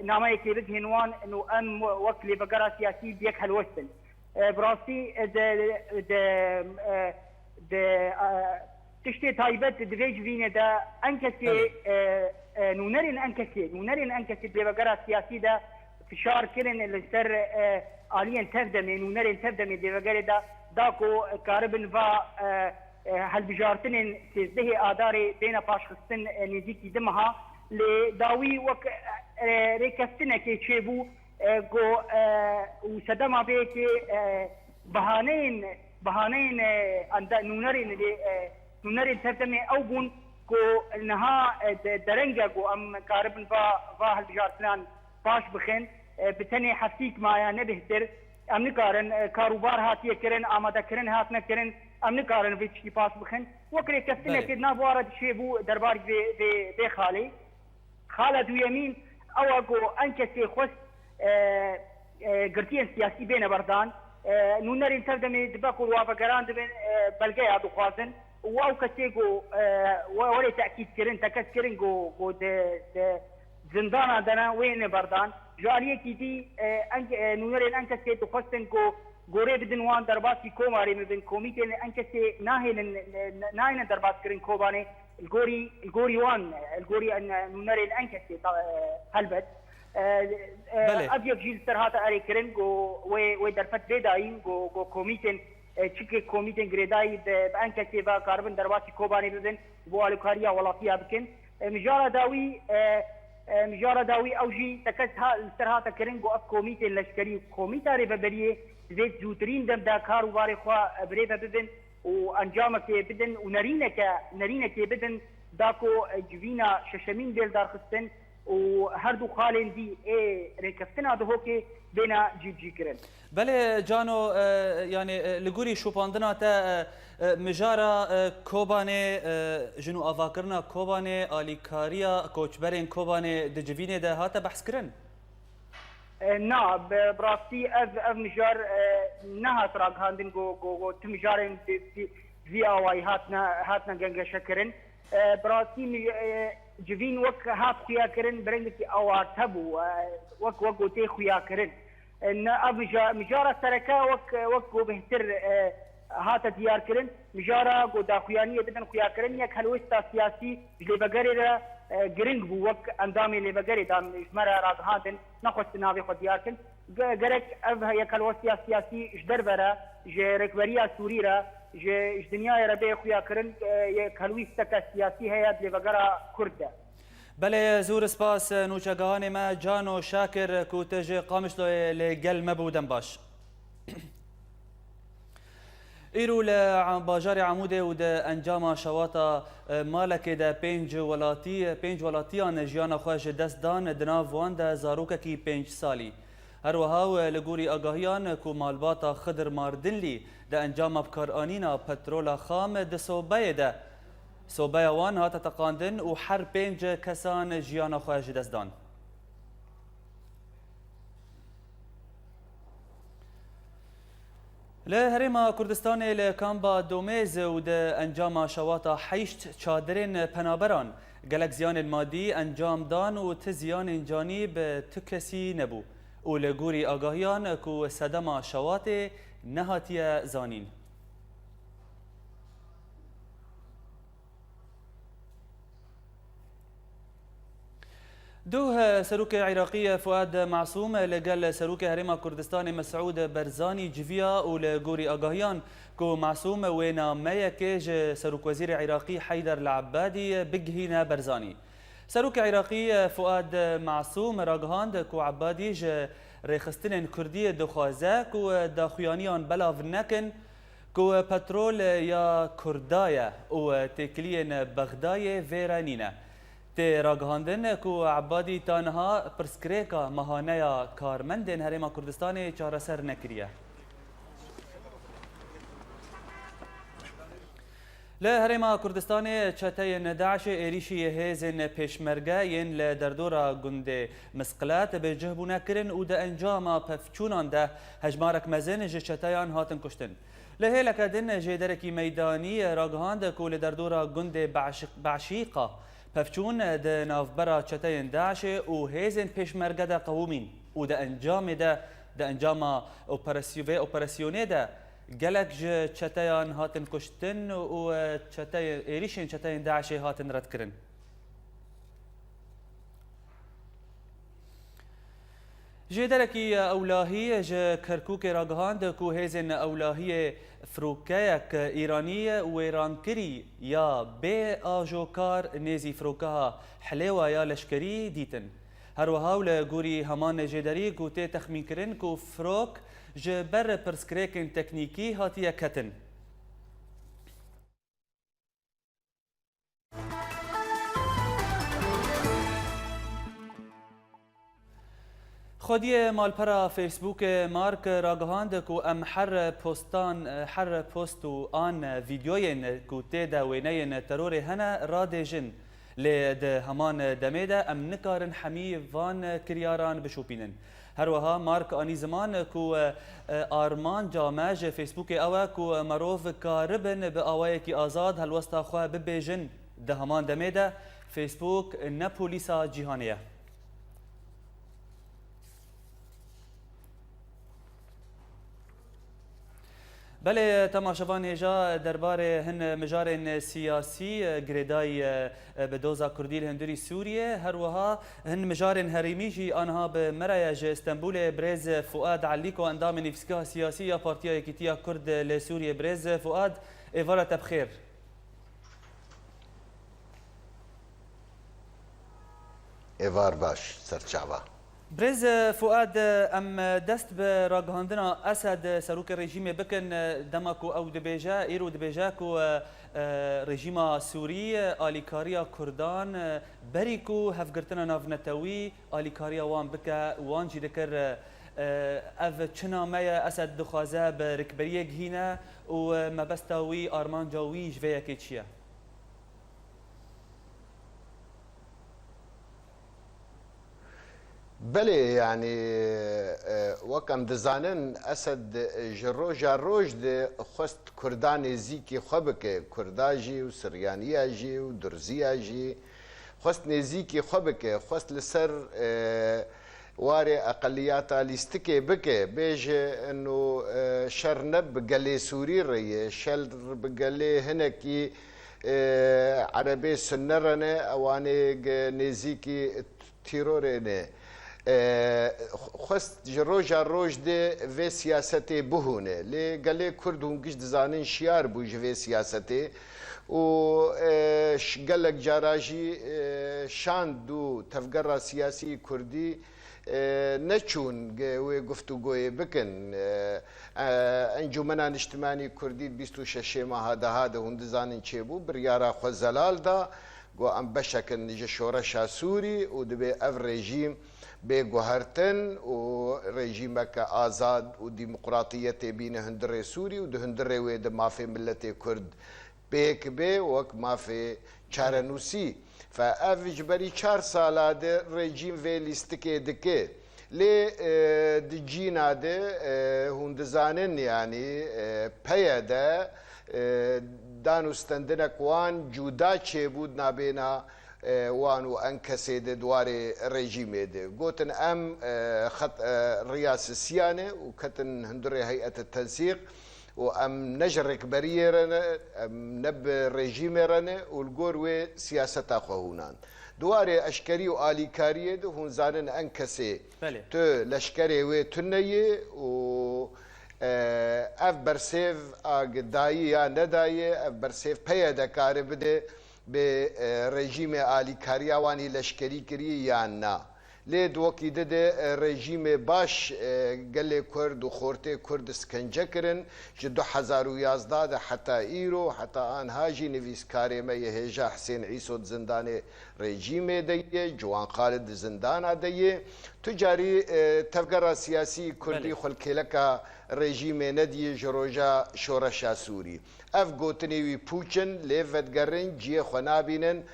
nameyekê bigihên wan û em wek lêvegera siyasî bi yek helwestin. E, bi rastî, e, de, de, e, de, e, tiştê taybet di vê civînê de enkesê, Belê. e, e, nûnerên enkesê, nûnerên enkesê di lêvegera siyasî de fişar kirin li ser, e, aliyên tevdemê, nûnerên tevdemê di lêvegerê de da ku karibin va, e, e, helbijartinên sêzdehê Adarê bêne paşxistin, e, nêzîkî du meha. Lê dawî wek, e, rêkeftinekê çêbû, e, ku, e, û sedema vê yekê, e, bihaneyên, bihaneyên, e, enda-, nûnerên lê, e, nûnerên tevdemê ew bûn ku niha, e, de-, dereng e ku em karibin va, va hilbijartinan paş bixin. E, bi tenê heftîk maye ne bêhtir. Em nikarin, e, karûbar hatiye kirin, amadekirin hatine kirin, em nikarin vê tiştî paş bixin. Wek rêkeftinekê Belê. di nav wara dişê bû derbarî vê, vê, vê xalê. Xala duyemîn ew e ku enkesê xwest, e, e, girtiyên siyasî bêne berdan. E, nûnerên tevdemê dibe ku wavegeran dibin, e, belgeya dixwazin û ew kesê ku, e, we-, were tekîd kirin, tekez kirin ku, ku di, di zindana de ne, wê ne berdan. Ji aliyekî dî, e, enk-, e, nûnerên enkesê dixwestin ku gorê bidin wan derbasî Kobanê bibin. Komîtên enkesê nahêlin, e, nahêlin derbas kirin Kobanê. Li gorî, li gorî wan, li gorî en, nûnerên enkesê, ta-, helbet. E, e, Belê. Ev yek jî li ser hate erê kirin, ku wê, wê derfet bê dayîn, ku, ku komîtên, e, çikê komîtên girêdayî bi, bi enkesê ve karibin derbasî Kobanê bibin, bo alîkariya welatiya bikin. E, mijara dawî, e, e, mijara dawî ew jî tekez ha, li ser hate kirin, ku ev komîtên leşkerî û komîta rêveberiyê divê zûtirîn dem de kar û barê xwe, e, birêve bibin û encamekê bidin û nerîneke, nerînekê bidin da ku, e, civîna şeşemîn bê lidarxistin û her du xalên dî ê rêkeftina Duhokê bêne cîbicîkirin. Belê Cano, e, yanî, e, li gorî şopandina te, e, e, mijara, e, Kobanê, e, jin û avakirina Kobanê, alîkariya koçberên Kobanê di civînê de hate behskirin? E, na, bi, bi rastî ev, ev mijar, e, nehat ragihandin ku, ku, ku tu mijarên bi, bi, vî awayî hatine, hatine gengeşekirin. E, bi rastî mi-, e, civîn wek hat xuyakirin, bi rengekî awarte bû, e, wek, wek ku tê xuyakirin. E, ne, ev mija-, mijara sereke wek, wek ku bêhtir, e, hate diyarkirin. Mijara ku daxuyaniyê bidin xuyakirin, yek helwesta siyasî ji lêvegerê re, e, giring bû, wek endamê lêvegerê de ji me re ragihandin, nexwestin navê xwe diyar kin. Ge-, gerek ev yek helwestiya siyasî ji derve re, ji rêkberiya Sûrî re, ji, ji dinyayê re bê xuyakirin, e, yek helwîsteke siyasî heye di lêvegera Kurd de. Belê, zûr spas, nûçegahanê me Cano Şakir, ku te ji Qamişloyê li gel me bû, dem baş. Îro li bajarê Amûdê û di encama şewata, e, malekê de pênc welatî, pênc welatiyan jiyana xwe ji dest dan, di nav wan de zarokekî pênc salî. Her wiha û li gorî agahiyan ku malbata Xidir Mardinlî di encama bikaranîna petrola xam di sobeyê de, sobeya wan hate teqandin û her pênc kesan jiyana xwe ji dest dan. Li Herêma Kurdistanê li Kamba Domêz û di encama şewata heşt çadirên penaberan gelek ziyanên madî encam dan û ti ziyanên canî bi tu kesî nebû û li gorî agahiyan ku sedema şewatê nehatiye zanîn. Duh, Serokê Iraqî Fuad Masûm li gel Serokê Herêma Kurdistanê Mesûd Barzanî civiya û li gorî agahiyan ku Masûm wêna me yekê ji Serokwezîrê Iraqî Heyder Lebadî bigihîne Barzanî. Serokê Iraqî Fuad Masûm ragihand ku Ebadî ji rêxistinên Kurdî dixwaze ku daxuyaniyan belav nekin, ku petrol ya Kurda ye û têkiliyên Bexdayê vê re nîne. Tê ragihandin ku Ebadî ta niha pirsgirêka mehaneya karmendên Herêma Kurdistanê çareser nekiriye. Li Herêma Kurdistanê çeteyên DAIŞê êrîşî hêzên pêşmerge yên li derdora gundê Misqilat bi cih bûne kirin û di encama pevçûnan de hejmarek mezin ji çeteyan hatin kuştin. Li hêleke din jêderekî meydanî ragihand ku li derdora gundê Beşîq-, Beşîqa pevçûn di navbera çeteyên DAIŞê û hêzên pêşmerge de qewimîn û di encamê de, di encama operasy-, vê operasyonê de gelek ji çeteyan hatin kuştin û çeteyê-, êrîşên çeteyên DAIŞê hatin redkirin. Jêderekî ewlahî ji Kerkûkê ragihand ku hêzên ewlahiyê firokeyek Îranî wêrankirî ya bê ajokar nêzî firokeha Hilêwa ya leşkerî dîtin. Her wiha û li gorî heman jêderî ku tê texmînkirin ku firok ji ber pirsgirêkên teknîkî hatiye ketin. Xwediyê malpera Facebookê Mark ragihand ku em her postan, her post û an vîdyoyên ku tê de wêneyên terorê hene radêjin. Lê di heman demê de em nikarin hemî van kiryaran bişopînin. Her wiha Mark anî ziman ku, e, armanca me ji Facebookê ew e ku merov karibin bi awayekî azad helwesta xwe bibêjin. Di heman demê de Facebook ne polîsa cîhanê ye. Belê, temaşevan hêja derbarê hin mijarên siyasî, e, girêdayî, e, bi doza Kurdî li hundirî Sûriyê, her wiha hin mijarên herêmî jî aniha bi me re ye. Ji Stenbûlê birêz Fuad Elîko, endamê nivîsgeha siyasî ya Partiya Yekîtiya Kurd li Sûriyê. Birêz Fuad, êvara te bi xêr. Êvar baş, serçava. Birêz Fuad, em dest bi ragihandina Esed, serokê rejîmê bikin, dema ku ew dibêje, îro dibêje ku, e, rejîma Sûrî alîkariya Kurdan, berî ku hevgirtina navnetewî alîkariya wan bike, wan jî dikir, e, ev çi name ye, Esed dixwaze bi rikberiyê gihîne û mebesta wî, armanca wî ji vê yekê çi ye? Belê, yanî, e, wek em dizanin, Esed ji roja roj de xwest Kurda nêzîkî xwe bike, Kurda jî û Siryaniya jî û Durziya jî xwest nêzîkî xwe bike, xwest li ser, e, warê eqeliyata lîstikê bike, bêje ino, e, şer ne bi gelê Sûrî re ye, şer bi gelê hinekî, e, Erebê Sunne re ne, ewanê ge-, nêzîkî tîrorê ne. E, xwest ji roja roj de vê siyasetê bihûne. Lê gelê Kurd hûn giş dizanin şiyar bû ji vê siyasetê û, e, ş-, gelek cara jî, e, şand û tevgera siyasî Kurdî, e, neçûn ge-, wê guftûgoyê bikin. E, e, Encûmena Niştimanî Kurdî di bîst û şeşê meha deha de hûn dizanin çêbû, biryara xwe zelal da, got, em beşek in ji şoreşa Sûrî û dibê ev rejîm bê guhertin û rejîmeke azad û demokratiyetê bîne hundirê Sûrî û di hundirê wê de mafê miletê Kurd pêk bê wek mafê çarenûsî. Fe ev ji berî çar sala de rejîm vê lîstikê dike. Lê, e, di cîna de, e, hûn dizanin, yanî, e, P Y D, e, dan û stendinek wan cuda çêbû di nabêna, e, wan û Enkesê de di warê rejîmê de. Gotin em, e, xet, e, riya sisiya ne û ketin hundirê heyete tensîq. û em ne ji rêkberiyê re ne, em ne bi rejîmê re ne û li gor wê siyaseta xwe hûnan. Di warê eşkerî û alîkariyê de hûn zanin Enkesê Belê. tu leşkerê wê tune yê û, e, ev bersêv a dayî ya nedayê, ev bersêv P Y D kare bide bi, e, rejîmê alîkariya wan î leşkerî kirî yan na. Lê di wekî di de, e, rejîmê baş, e, gelê Kurd û xortê Kurd diskence kirin. Ji du hezar û yazdeh de heta îro, heta anha jî nivîskarê me yê hêja Hisên Îso di zindanê rejîmê de ye, Ciwan Xalid di zindana de ye. Tu carî, e, tevgera siyasî Kurdî Belê. xwe li kêleka rejîmê nediyê ji roja şoreşa Sûrî. Ev gotinê wî pûç in, lê vedigerin cihê xwe nabînin.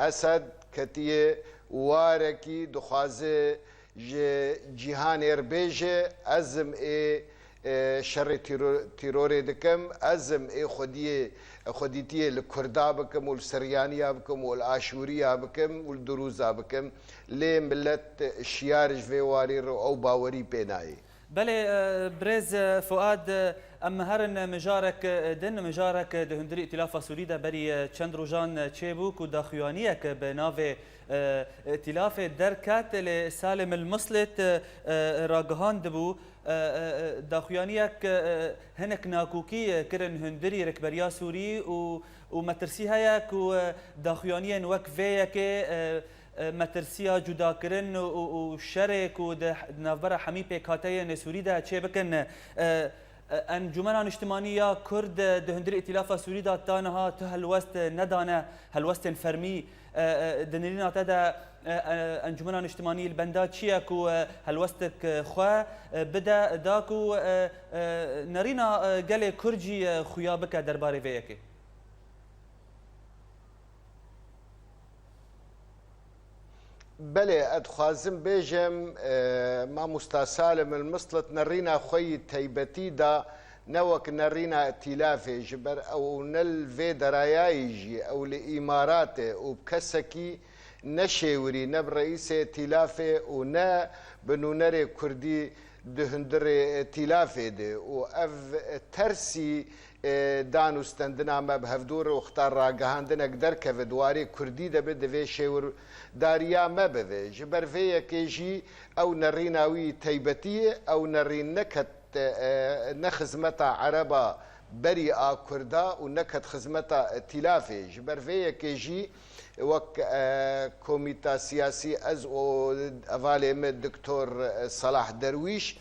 Esed ketiye warekî, dixwaze ji cîhanê re bêje, ez im ê, e, şerê tîro-, tîrorê dikim, ez im ê xwediyê, xwedîtiyê li Kurda bikim û li Siryaniya bikim û li Aşûriya bikim û li Durûza bikim. Lê milet şiyar ji vê warî re ew bawerî pê nayê. Belê, e, birêz, e, Fuad, e, em herin mijarek, e, din, mijarek, e, di hundirî Îtîlafa Sûrî de berî, e, çend rojan, e, çêbû ku daxuyaniyek bi navê, e, Îtîlafê derket, lê Salim El Muslit, e, e, ragihand bû. E, e, e, daxuyaniyek, e, hinek nakokî, e, kirin hundirî rikberiya Sûrî û, û metirsî heye ku, e, daxuyaniyên wek vê yekê, e, e, metirsiya cudakirin û, û, û şerê ku di, di navbera hemî pêkhateyên Sûrî de çêbikin. E, e, Encûmena Niştimanî ya Kurd, e, di hundirê Îtîlafa Sûrî de ta niha tu helwest, e, nedane, helwestên fermî. E, e, di nirîna te de, e, e, Encûmena Niştimanî li benda çi ye ku, e, helwestek, e, xwe, e, bide, da ku, e, e, nerîna, e, gelê Kurd jî, e, xuya bike derbarê vê yekê? Belê, ez dixwazim bêjim, e, mamosta Salim El Mislit nerîna xwe yî teybetî da, ne wek nerîna îtîlafê, ji ber ew ne li vê derayayî jî, ew li Îmaratê û bi kesekî ne şêwirî, ne bi reîsê îtîlafê û ne bi nûnerê kurdî di hundirê îtîlafê de û ev tersî e, dan û stendina me bi hevdû re wexta ragihandinek derkeve di warê kurdî de be, divê şêwirdariya me bibe. Ji ber vê yekê jî ew nerîna wî teybetî ye, ew nerîn neket, e, ne xizmeta ereba berî a kurda û neket xizmeta îtîlafê. Ji ber vê yekê jî wek, e, komîta siyasî ez û hevalê me Doktor Salah Derwîş,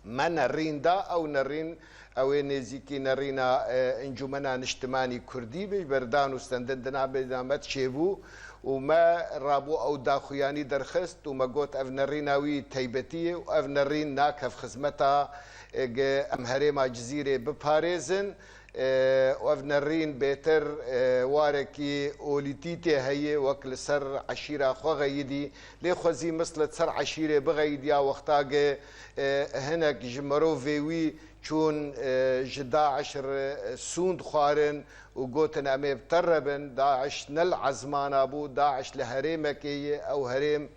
me nerîn da, ew nerîn, ew ê nêzîkî nerîna, e, Encûmena Niştimanî Kurdî be, ji ber dan û stendina me çêbû û me rabû ew daxuyanî derxist û me got, ev nerîna wî teybetî ye û ev nerîn nakev xizmeta, e, ge-, em herêma Cizîrê biparêzin. E, û ev nerîn bêtir, e, warekî olîtîtê heye, wek li ser eşîra xwe xeyidî. Lê xwezî Mislit ser eşîrê bixeyidiya wexta ge, e, hinek ji mirovê wî çûn, e, ji DAIŞ re, e, sûnd xwarin û gotin, em ê bi te re bin. DAIŞ ne li ezmana bû, DAIŞ li herêmekê ye, ew herêm,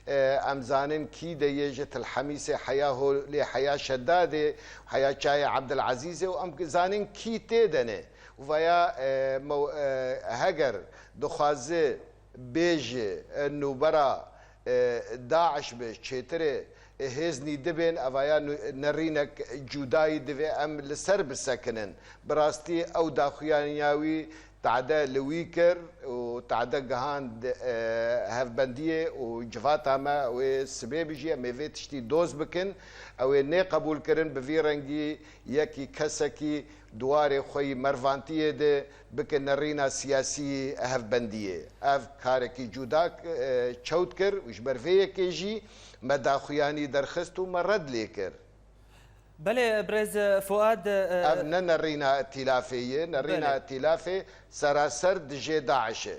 e, em zanin kî de ye, ji Til Hemîsê heya Holê, heya Şedadê, heya Çayê Ebdilezîzê û em zanin kî tê de ne. Û vaya, e, mew-, e, heger dixwaze bêje, e, nûbera, e, DAIŞ be, çêtirê, e, hêznî dibên, evaya nû-, nerînek cudayî divê em li ser bisekinin. Bi rastî ew daxuyaniya wî tade li wî kir û tade gihand, e, hevbendiyê û civata me wê sibê bijî, em ê vê tiştî doz bikin. Ew ê nê qebûl kirin, bi vî rengî yekî kesekî di warê xwe yî mervantiyê de bike nerîna siyasî hevbendiyê. Ev karekî cuda, e, çewt kir û ji ber vê yekê jî me daxuyanî derxist û me red lê kir. Belê, birêz Fuad, e, Ev ne nerîna îtîlafê ye. Nerîna Belê. îtîlafê seraser dijê DAIŞ e.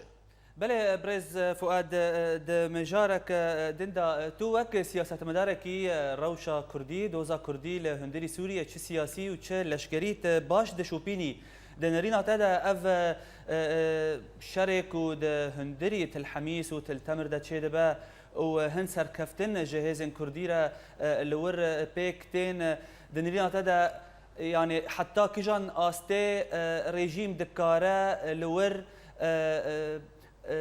Belê, birêz Fuad, e, di mijareke din de, e, tu wek siyasetmedarekî, e, rewşa kurdî, doza kurdî li hundirî Sûriyê çi siyasî û çi leşkerî tu baş dişopînî. Di nerîna te de ev, e, e, şerê ku di hundirî Til Hemîs û Til Temir de çêdibe, û hin serkeftin ji hêzên kurdî re, e, li wir, e, pêk tên, e, di nirîna te de, e, yanî heta kîjan astê, e, rejîm dikare, e, li wir, e, e, e,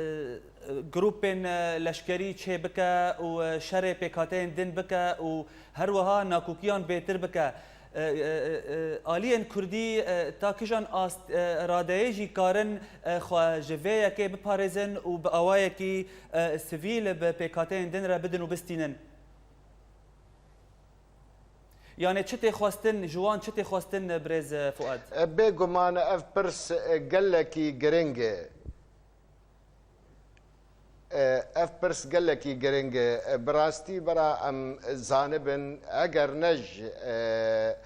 grûpên, e, leşkerî çêbike û, e, şerê pêkhateyên din bike û her wiha nakokiyan bêtir bike. E, e, e, e, aliyên Kurdî, e, ta kijan ast, e, radeyê jî karin, e, xwe ji vê yekê biparêzin û bi awayekî, e, sivîl bi pêkhateyên din re bidin û bistînin? Yanê çi tê xwestin, ji wan çi tê xwestin, birêz Fuad? E, bêguman ev pirs, e, gelekî giring e. E, ev pirs gelekî giring e. E, bi rastî bira em zanibin, eger ne ji, e,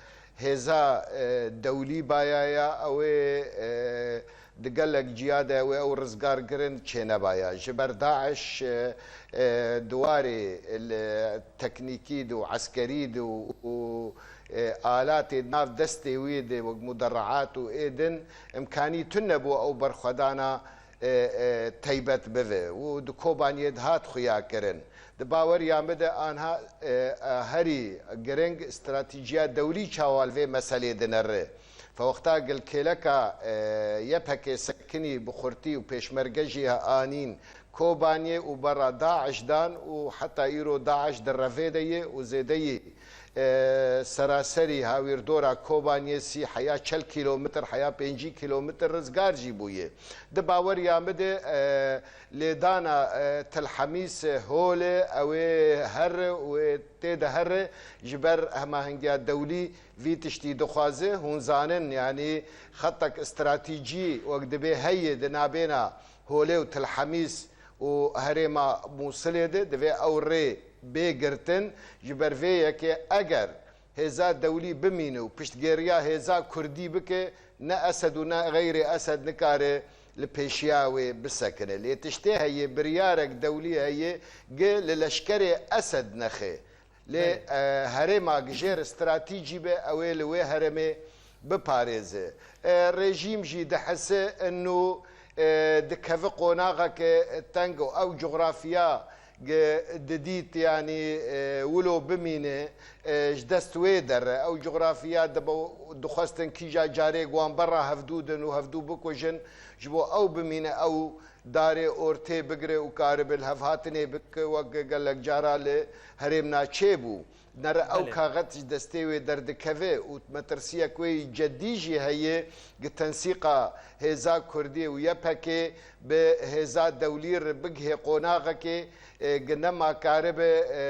hêza, e, dewlî bayaya, ew ê, e, di gelek ciya de wê ew rizgar kirin çênebaya. Ji ber DAIŞ, e, e, di warê li teknîkî de û eskerî de û, û, e, alatê nav destê wî de wek muderreat û ê din imkanî tune bû ew berxwedana, e, e, teybet bive û di Kobaniyê dihat xuya kirin. Di baweriya min de anha, e, e, herî giring stratîjiya dewlî çawa li vê meselê dinere. Fewexta gilkêleka, e, Y P G sekinî bi xurtî û pêşmerge jî anîn Kobaniyê û berra DAIŞ dan û heta îro DAIŞ di revê de ye û zêdeyî, e, seraserî hawîrdora Kobaniyê sî heya çel kîlometr, heya pêncî kîlometr rizgar jî bûye. Di baweriya min de, e, lêdana, e, Til Hemîs hol e, ew ê here û ê tê de here ji ber hemahengiya dewlî vî tiştî dixwaze. Hûn zanin, yanî xetek stratîjî wek dibê heye di nabêna holê û Til Hemîs û herêma Mûsilê de, divê ew rê bê girtin. Ji ber vê yekê eger hêza dewlî bimîne û piştgêriya hêza kurdî bike, ne Esed û ne xeyrê Esed nikare li pêşiya wê bisekine. Lê tiştê heye, biryarek dewlî heye, gi li leşkerê Esed nexe. Lê, Belê. e, herêma gi jêr stratîjî be, ew ê li wê herêmê biparêze. E, rejîm jî dihese inu, e, dikeve qonaxeke teng û ew coxrafiya gi didît, yanî, e, wilo bimîne, e, ji dest wê derre. Ew coxrafiya dibo-, dixwestin kîja carê wan berra hevdû din û hevdû bikujin, ji bo ew bimîne, ew darê ortê bigire û karibe li hevhatinê bike, wek gelek cara li herêmna çêbû. Nere ew Belê. kaxet ji destê wê derdikeve û metirsiyek wê yî cedî jî heye, gi tensîqa hêza kurdî û Y P G bi hêza dewlî re bigihê qonaxekê, e, gi nema karibe, e,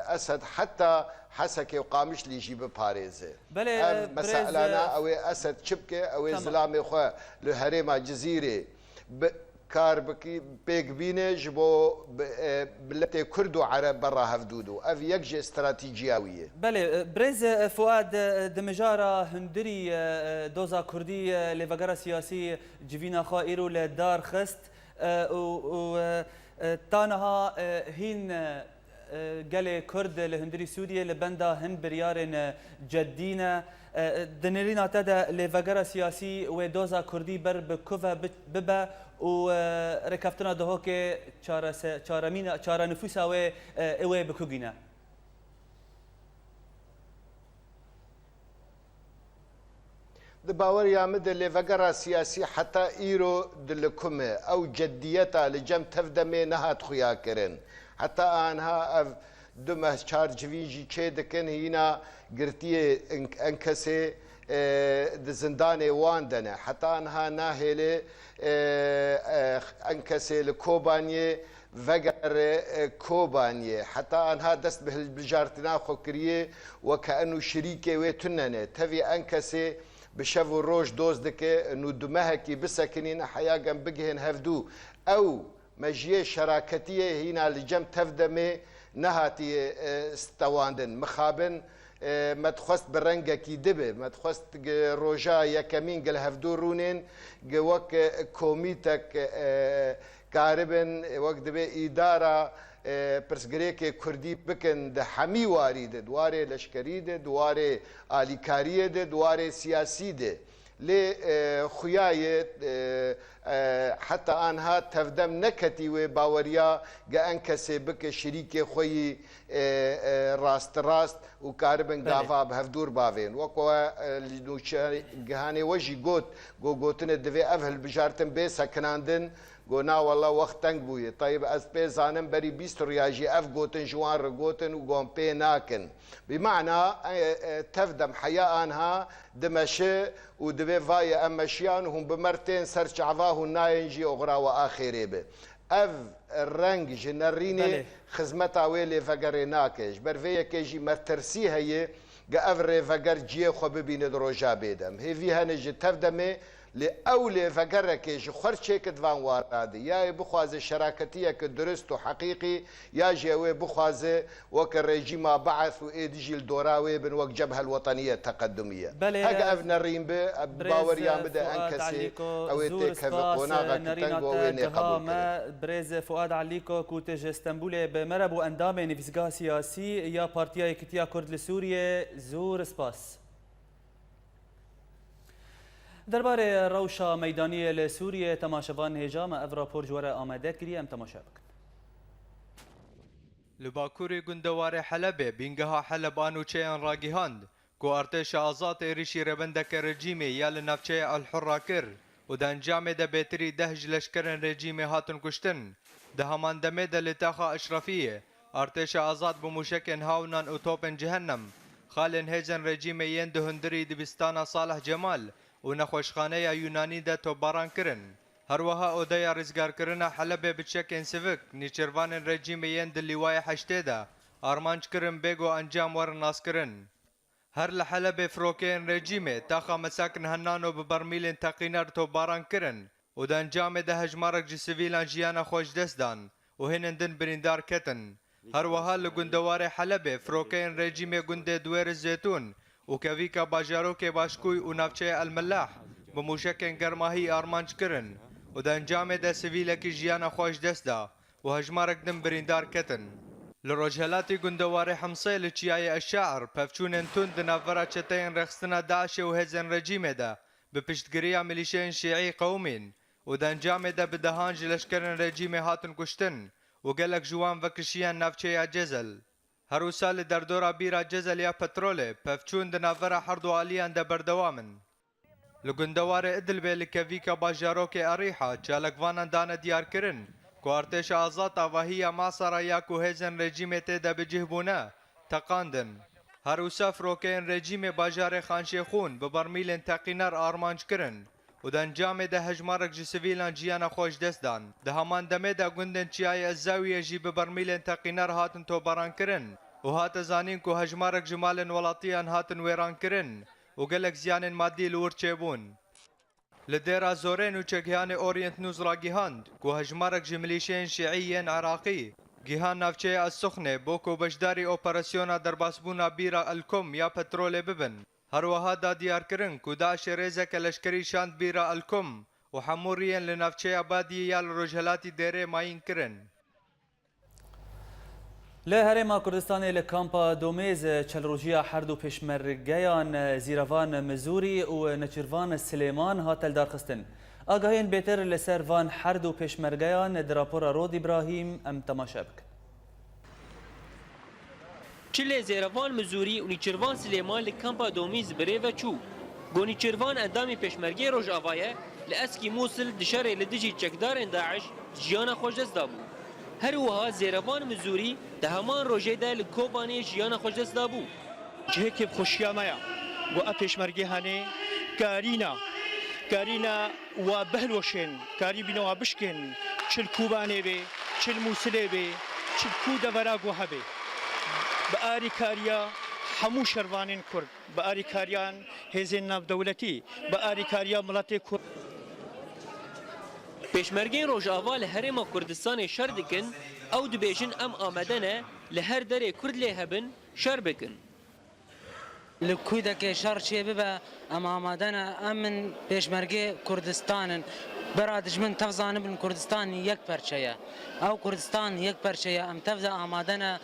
e, Esed heta Hesekê û Qamişlî jî biparêze. Belê, Ev e, birêz, meselana e, ew ê Esed çi bike, ew ê Tamam. zilamê xwe li herêma Cizîrê bi kar bikî, pêk bîne ji bo bi, e, miletê Kurd û Ereb berra hevdû do. Ev yek ji stratîjiya wî ye. Belê, e, birêz, e, Fuad, e, di mijara hundirî, e, e, doza Kurdî, e, lêvegera siyasî civîna xwe îro li dar xist, e, û, û, e, e, ta niha, e, hîn, e, e, gelê Kurd li hundirî Sûriyê li benda hin biryarên, e, cedî ne. E, di nêrîna te de lêvegera siyasî wê doza Kurdî ber bi ku ve bi-, bibe û, e, rêkeftina Duhokê çarese-, çaremîna, çarenifûsa wê, e, ê wê bi ku gîne? Di baweriya min de lêvegera siyasî heta îro di li ku me. Ew ceddiyeta li cem TEV-DEMê nehat xuya kirin. Heta anha ev du meh çar civîn jî çê dikin, hîna girtiyê Enk-, Enkesê, e, di zindanê wan de ne. Heta anha nahêle, e, e, Enkesê li Kobaniyê vegere, e, Kobaniyê. Heta anha dest bi hilbijartina xwe kiriye, weke eno şirîkê wê tune ne. Tevî Enkesê bi şev û roj doz dike, nû du mehekî bisekinîne, heya gem bigihên hevdû. Ew mejiyê şeraketiyê hîna li cem TEV-DEMê nehatiye, e, stewandin. Mixabin, e, me dixwest bi rengekî dibe. Me dixwest gi roja yekemîn gi li hevdû rûnên, gi wek, e, komîtek, e, karibin, e, wek dibê îdara, e, pirsgirêkê kurdî bikin di hemî warî de, di warê leşkerî de, di warê alîkariyê de, di warê siyasî de. Lê, e, xuya ye, e, e, heta anha TEV-DEM neketî wê baweriya ge Enkesê bike şirîkê xwe yî, e, e, rasterast û karibin Belê. gava bi hevdûr bavên. Wek we, e, li nûçegihanê we jî got, go gotinê divê ev hilbijartin bê sekinandin, Go, na walla wext teng bûye. Tayib, ez pê zanim berî bîst riya jî ev gotin ji wan re gotin û gon pê nakin. Bi mana, e, e, tev dem heya anha dimeşi û divê vayê em meşiyan hûn bi mer tên ser çava hûn nayên jî oxira we axêrê bi. Ev reng ji nerînê Belê. Xizmeta wê lêvegerê nake. Ji ber vê yekê jî me tirsî heye, ge ev rêveger ciyê xwe bibîne di roja bêdem. Hêvî hene ji tev demê, lê ew lêvegerekê ji xwe r çêke di van wara de. Ya ê bixwaze şeraketiyeke durist û heqîqî, ya jî ew ê bixwaze weke rejîma Be'es û êdî jî li dora wê bin wek Cebhe el Weteniye Teqedumî ye. Belê, Heke ev nerîn bi, bi baweriya min de en kesê ew ê têkeve qonaxekî teng û ew ê nêqebûl kirin. Birêz Fuad Elîko ku tu ji Stenbûlê bi me re bû, endamê Nivîsgeha Siyasî ya Partiya Yekîtiya Kurd li Sûriyê, zûr spas. Derbarê rewşa meydaniyê li Sûriyê temaşevan hêja me ev rapor ji we re amade kiriye, em temaşe bikin. Li bakurê gundewarê Helebê, bîngeha Heleb a nûçeyan ragihand ku artêşa azad êrîşî rêbendeke rejîmê ya li navçeya El Hurra kir û di encamê de bêtirî deh ji leşkerên rejîmê hatin kuştin. Di heman demê de li taxa Eşrefiyê, artêşa azad bi mûşekên hawnan û topên cehennem xalên hêzên rejîmê yên di hundirî dibistana Salih Cemal û nexweşxaneya Yunanî de topbaran kirin. Her wiha odeya rizgarkirina Helebê bi çekên sivik nîçirvanên rejîmê yên di lîwayê heştê de armanc kirin bê ku encam werin naskirin. Her li Helebê firokeyên rejîmê taxa Mesakin Hennano bi bermîlên teqîner topbaran kirin û di encamê de hejmarek ji sivîlan jiyana xwe ji dest dan û hênên din birîndar ketin. Her wiha li gundewarê Helebê firokeyên rejîmê gundê Duwêr Zêtûn û kevîka bajarokê Başkûy û navçeya El Melah bi mûşekên germahî armanc kirin û di encamê de sivîlekî jiyana xwe ji dest da û hejmarek din birîndar ketin. Li rojhelatî gundewarê Himsê li çiyayê Eşşe'ir pevçûnên tund di navbera çeteyên rêxistina DAIŞê û hêzên rejîmê de bi piştgiriya milîşeyên şîî qewimîn û di encamê de bi dehan ji leşkerên rejîmê hatin kuştin û gelek ji wan vekişiyan navçeya Cezel. Her wisa li derdora bîra Cezel ya petrolê pevçûn di navbera herdu aliyan de berdewam in. Li gundewarê Idlibê li kevîka bajarokê Erîha çalakvanan dane diyarkirin ku artêşa azad avahiya Masara ya ku hêzên rejîmê tê de bi cih bûne, teqandin. Her wisa firokeyên rejîmê bajarê Xanşêxûn bi bermîlên teqîner armanc kirin û di encamê de hejmarek ji sivîlan jiyana xwe ji dest dan. Di heman demê de gundên Çiyayê Ezawiye jî bi bermîlên teqîner hatin topbarankirin û hate zanîn ku hejmarek ji malên welatiyan hatin wêrankirin û gelek ziyanên madî li wir çêbûn. Li Dêra Zorê nûçegihanê Orient News ragihand ku hejmarek ji milîşeyên şîî yên Iraqî gihan navçeya El-Suxnê bo ku beşdarî operasyona derbasbûna bîra El-Kum ya petrolê bibin. Her wiha da diyarkirin ku DAIŞê rêzeke leşkerî şand bîra El-Kum û hemû riyên li navçeya Badiyê ya li rojhelatî Dêrê mayîn kirin. Li Herêma Kurdistanê li kampa Domêz çelrojiya her du pêşmergeyan Zîrevan Mizûrî û Nêçîrvan Silêman hate lidarxistin. Agahiyên bêtir li ser van her du pêşmergeyan di rapora Rod Îbrahîm em temaşe bikin. Çi lê Zêrevan Mizûrî û Nêçîrvan Silêman li kampa Domîz bi rê ve çû. Go Nêçîrvan endamê Pêşmergeyê Rojava ye, li Eskî Mûsil di şerê li dijî çekdarên DAIŞ jiyana xwe ji dest dabû. Her wiha Zêrevan Mizûrî di heman rojê de li Kobanê jiyana xwe ji dest dabû. Cihekê bi xweşiya me ya. Go ev pêşmergê hene karîna, karîna wa bihilweşên, karî bîne wa bişkên, çi li Kobanê bê, çi li Mûsilê bê, çi li ku devera ku hebe. Bi arîkariya hemû şervanên Kurd, bi arîkariyan hêzên navdewletî, bi arîkariya miletê Kurd. Pêşmergeyên Rojava li Herêma Kurdistanê şer dikin, ew dibêjin em amade ne li her derê Kurd lê hebin, şer bikin. Li ku dekê şer çê bibe, em amade ne, em in pêşmergê Kurdistan in. Bera dijmin tev zanibin Kurdistan yek perçe ye. Ew Kurdistan yek perçe ye, em tev de amade ne.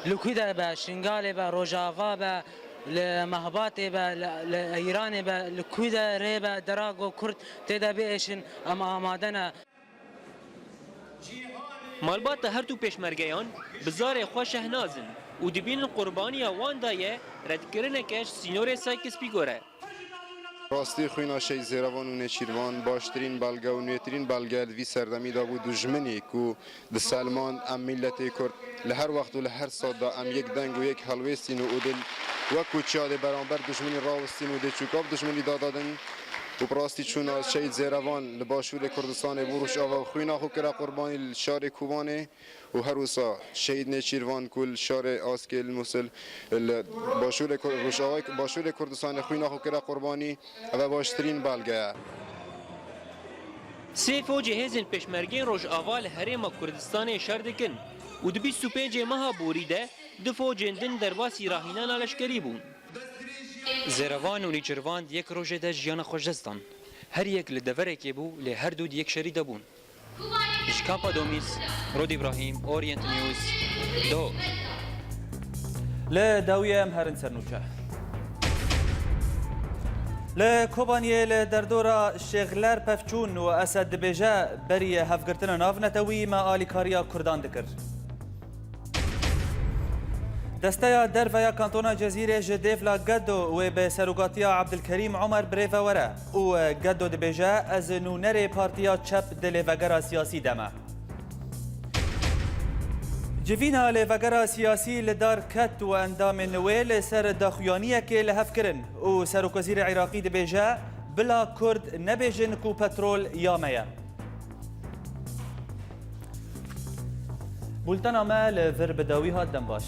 Li ku de be, Şingalê be, Rojava be, li Mehbatê be, li, li Îranê be, li ku de rê be, dera ku Kurd tê de biêşin, em amade ne. Malbata her du pêşmergeyan bi zarê xwe şehnaz in û dibînin qurbaniya wan daye redkirineke ji sînorê Sykes-Picot re. Rastî xwîna Şehîd Zêrevan û Nêçîrvan baştirîn belge û nûyetirîn belge li vî serdemî de bû. Dijminî ku diselmand em miletê Kurd li her wext û li her sat de em yek deng û yek helwêstîn û dê wek ku çiya dê beramber dijminî rawistîn û dê çûka bi dijminî dadadin û bi rastî çûna Şehîd Zêrevan li başûrê Kurdistanê bû Rojava û xwîna xwe kire qurbanî li şarê Kobanê. Û her wisa Şehîd Nêçîrvan ku li şarê Askê li Mûsil li başûrê Kur-, rojavayê başûrê Kurdistanê xwîna xwe kire qurbanî, ev e baştirîn belge ye. Sê focê hêzên pêşmergên Rojava li Herêma Kurdistanê şer dikin û di bîst û pêncê meha borî de du focên din derbasî rahînana leşkerî bûn. Zêrevan û Nêçîrvan di yek rojê de jiyana xwe ji dest dan. Her yek li deverekê bû, lê her du di yek şerî de bûn. Ji kampa Domîs, Rod Îbrahîm, Orient News, Dihok. Li dawiyê em herin ser nûçe. Li Kobaniyê li derdora Şêxler pevçûn û Esed dibêje, berî hevgirtina navnetewî me alîkariya Kurdan dikir. Desteya derve ya Kantona Cezîrê ji Dêvla Gedo wê bi serokatiya Abdilkerîm Omer birêve were û Gedo dibêje, ez nûnerê Partiya Çep di lêvegera siyasî de me. Civîna lêvegera siyasî li dar ket û endamên wê li ser daxuyaniyekê li hev kirin û Serokwezîrê Iraqî dibêje, bila Kurd nebêjin ku petrol ya me ye. Bultena me li vir bi dawî hat, dem baş.